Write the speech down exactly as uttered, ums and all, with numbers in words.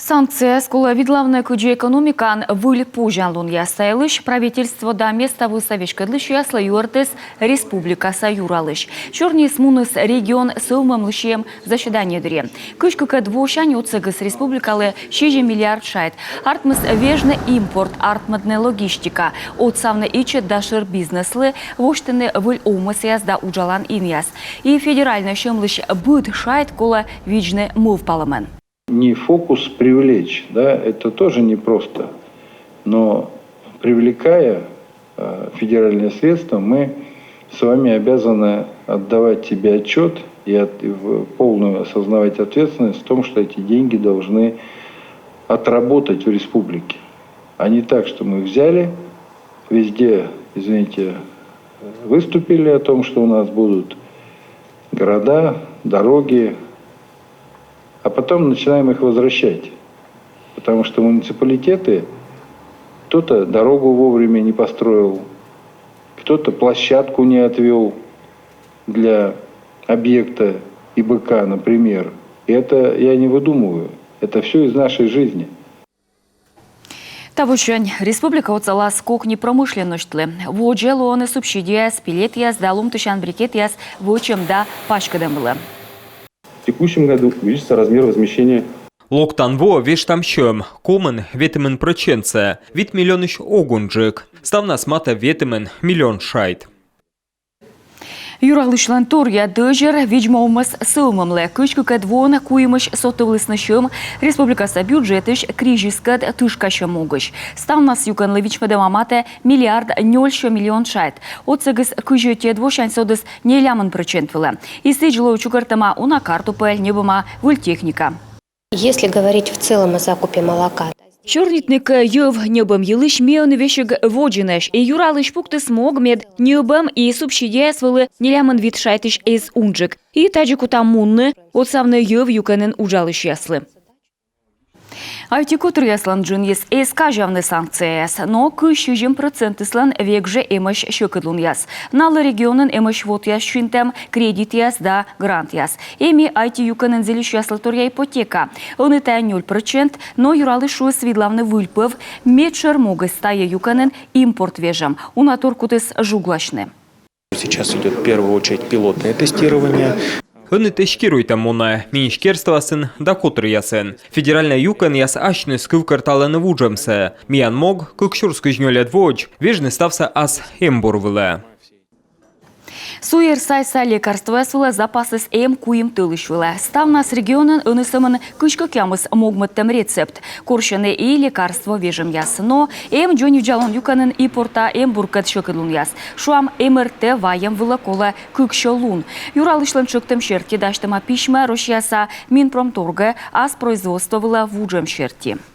Санкцияяс колӧ видлавны кыдзи экономикаын выль позянлунъяс. Та йылысь правительство да места вывса веськӧдлысьяслы юӧртіс республикаса юралысь. Сёрниыс муніс регион сӧвмӧмлысь эм заседание дырйи. Кызь кыкӧд восянь отсӧгыс республикалы сизим миллиард шайт. Артмис вежны импорт, артмӧдны логистика, отсавны ичӧт да шӧр бизнеслы, восьтыны выль овмӧсъяс да уджалан инъяс. И федеральнӧй сьӧмлысь быд шайт колӧ видзны мӧвпалӧмӧн. Не фокус привлечь, да, это тоже непросто. Но, привлекая э, федеральные средства, мы с вами обязаны отдавать себе отчет и от- и в- полную осознавать ответственность в том, что эти деньги должны отработать в республике. А не так, что мы взяли, везде, извините, выступили о том, что у нас будут города, дороги, а потом начинаем их возвращать. Потому что муниципалитеты, кто-то дорогу вовремя не построил, кто-то площадку не отвёл для объекта ИБК, например. И это я не выдумываю. Это всё из нашей жизни. Тавосянь республика отсалас кокни промышленностьлы. Водзӧ лоӧны субсидияяс, пеллетъяс да ломтысян брикетъяс вӧчӧм да паськӧдӧм вылӧ. В текущем году увеличится размер возмещения. Локтан воӧ вештам сьӧм комын ветымын прӧчентсӧ, вит миллионысь ог унджык. Ставнас матӧ ветымын миллион шайт. Юралысьлӧн торъя дӧзьӧр видз-м овмӧс сӧвмӧмлы. Кызь кыкӧд воын куимысь сотывлісны сьӧм республикаса бюджетысь кризискӧд тышкасьӧм могысь. Ставнас юкӧнлы вичмӧдӧма матӧ миллиард нёльсё миллион шайт. Отсӧгыс кызь ӧтиӧд восянь содіс нелямын прӧчент вылӧ. И сідз лоӧ чукӧртӧма уна картупель, ньӧбӧма выль техника. Если говорить в целом о закупе молока, сёрнитны кӧ йӧв ньӧбӧм йылысь, ми ӧні весиг водзынӧсь, и юралысь пуктіс мог, мед ньӧбӧм и субсидияяс вӧлі нелямын вит шайтысь эз унджык. И тадзи кутам мунны отсавны йӧв юкӧнын уджалысьяслы. Айти котыръяслӧн джынйыс эз казявны санкцияяс, но кызь сизим прӧчентыслӧн век жӧ эмӧсь сьӧкыдлунъяс. Налы регионын эмӧсь вотъяс синтӧм, кредитъяс да грантъяс. Эм и айти юкӧнын зільысьяслы торъя ипотека. Ӧні тайӧ нёль прӧчент, но юралысь шуис видлавны выльпӧв. Медшӧр могыс тайӧ юкӧнын импорт вежӧм. Уна тор кутіс жугласьны. Сейчас идёт в первую очередь пилотное тестирование. Ӧні тестируйтӧм мунӧ министерствоясын да котыръясын. Федеральнӧй юкӧнъяс асьныс кывкӧрталӧны вуджӧмсӧ. Миян мог кык сюрс кызь нёльӧд водз вежны ставсӧ ас эмбур вылӧ. Суйӧр сайса лекарствояс вылӧ запасыс эм куим тӧлысь вылӧ. Ставнас регионын ӧні сӧмын кызь кӧкъямыс могмӧдтӧм рецепт. Корсьӧны и лекарство вежӧмъяс. Но эм дзоньвидзалун юкӧнын и порта эмбуркӧд сьӧкыдлунъяс. Шуам, МРТ вайӧм вылӧ колӧ кыксё лун. Юралысьлӧн тшӧктӧм серти дасьтӧма письмӧ Россияса Минпромторгӧ ас производство вылӧ вуджӧм серти.